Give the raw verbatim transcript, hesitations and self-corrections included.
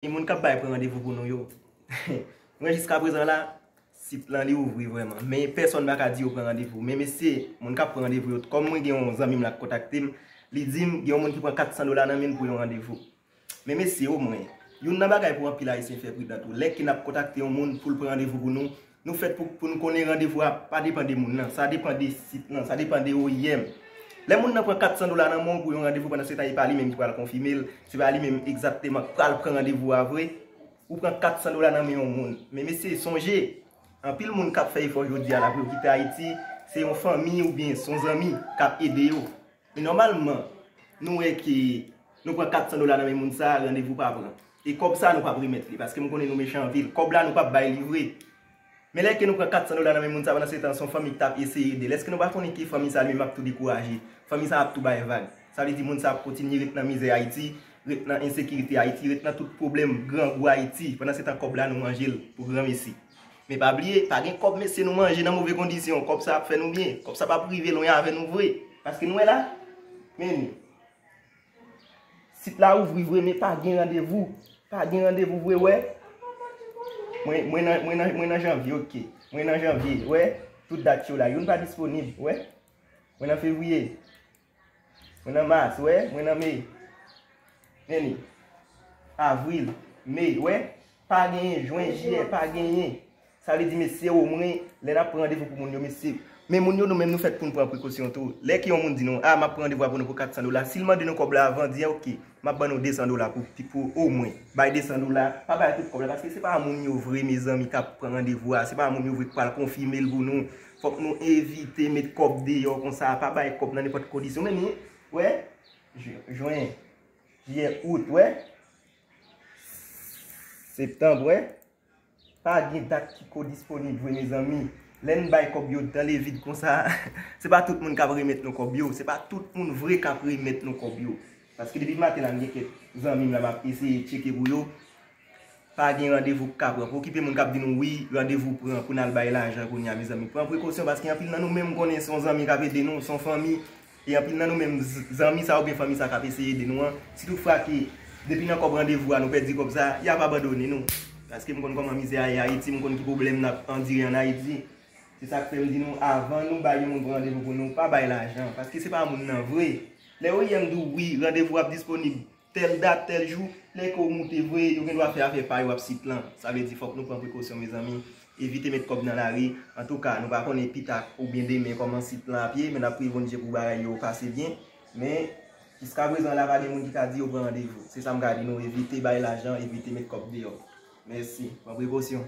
E moun k ap bay pran randevou pou nou yo. Mwen jiskaprezan la, sit lan li ouvri vrèman. Men pèsonn pa ka di yo pran randevou. Men mesye, moun k ap pran randevou yo, kòm mwen gen yon zanmi m la k kontakte m, li di m gen yon moun ki pran kat san dola nan men l pou yon randevou. Men mesye, omwen, youn nan bagay pou anpil Ayisyen fè pridan tou. Lè ke n ap kontakte yon moun pou l pran randevou pou nou, nou fèt pou, pou n konnen randevou a pa depann de moun nan, sa depann de sit lan, sa depann de O I M. Lè moun nan pran kat san dola nan men w pou yon randevou, pandan se tan e pa li menm ki pral konfime l, se pa li menm egzakteman k pral pran randevou a vre, ou pran kat san dola nan men yon moun. Men mesye, sonje, anpil moun k ap fè efò jodi a la pou yo kite Ayiti, se yon fanmi oubyen se yon zanmi k ap ede yo. E nòmalman, nou wè ke nou pran kat san dola nan men moun sa, randevou pa pran. E kòb sa, nou p ap remèt li, paske m konnen nou mechan anpil. Kòb la, nou p ap bay li vre. Men lè ke nou pran kat san dola nan men moun sa, pandan se tan, se yon fanmi ki t ap eseye ede l, èske nou pa konnen ke fanmi sa li menm ap tou dekouraje? Fanmi sa ap tou bay vag. Sa vle di moun sa ap kontinye ret nan mizè Ayiti, ret nan ensekirite Ayiti, ret nan tout pwoblèm grangou Ayiti. Pandan se tan, kòb la, nou manje l pou granmesi. Men pa bliye, pa gen kòb mesye nou manje nan move kondisyon. Kòb sa ap fè nou byen. Kòb sa p ap rive lwen avè nou vre. Paske nou wè la, men sit la ouvri vre, men pa gen randevou. Pa gen randevou vre, wè. Mwen, mwen nan, mwen nan, mwen nan janvye, oke. Mwen nan janvye, wè. Tout dat yo la, youn pa disponib, wè. Mwen nan fevriye. Mwen nan mas, wè. Mwen nan me. Men li. Avril, me, wè. Pa genyen, jwen, jiyè, pa genyen. Sa vle di, mesye, omwen, lè n ap pran randevou pou moun yo, mesye. Men moun yo, nou menm, nou fèt pou n pran prekosyon tou. Lè ke yon moun di nou, a, m ap pran randevou a pou nou pou kat san dola, si l mande nou kòb la avan, di, oke, m ap ban nou de san dola pou, pou omwen. Bay de san dola, pa bay tout kòb la, paske se pa moun yo vre, mezanmi, k ap pran randevou a, se pa moun yo vre k pral konfime l pou nou. Fòk nou evite met kòb deyò konsa, pa bay kòb nan nenpòt kondisyon. Men li, wè, j-, jwen, jiyè, out, wè, septanm, wè. Pa gen dat ki ko disponib vre, mezanmi. Lè n bay kòb yo dan le vid konsa, se pa tout moun k ap remèt nou kòb yo. Se pa tout moun vre k ap remèt nou kòb yo. Paske depi maten la, m gen kèk zanmi m la, m ap eseye tcheke pou yo. Pa gen randevou k ka pran. Pa okipe moun k ap di nou, wi, randevou pran pou n al bay lajan kounye a, mezanmi. Pran prekosyon, paske anpil nan nou menm, m konnen se yon zanmi k ap ede nou, se yon fanmi. E anpil nan nou menm, z-, zanmi sa oubyen fanmi sa k ap eseye ede nou an, si toutfwa ke depi nan kòb randevou a nou pèdi kòb sa, y ap abandone nou. Paske m konn kòman mizè a ye Ayiti, m konn ki pwoblèm n ap andire ann Ayiti. Se sa k fè m di nou, avan nou bay yon moun pran randevou pou nou, pa bay lajan. Paske se pa moun nan vre. Lè O I M di w wi, randevou ap disponib tèl dat, tèl jou, lè ke w moute vre, yo gen dwa fè afè pa yo ap sit lan. Sa vle di fòk nou pran prekosyon, mezanmi. Evite met kòb nan lari. Antouka, nou pa konnen pita oubyen demen kòman sit lan ap ye, men n ap priye Bondye pou bagay yo pase byen. Men, jiskaprezan la, pa gen moun ki ka di yo pran randevou. Se sa m ka di nou, evite bay lajan, evite met kòb deyò. Mèsi. Pran prekosyon.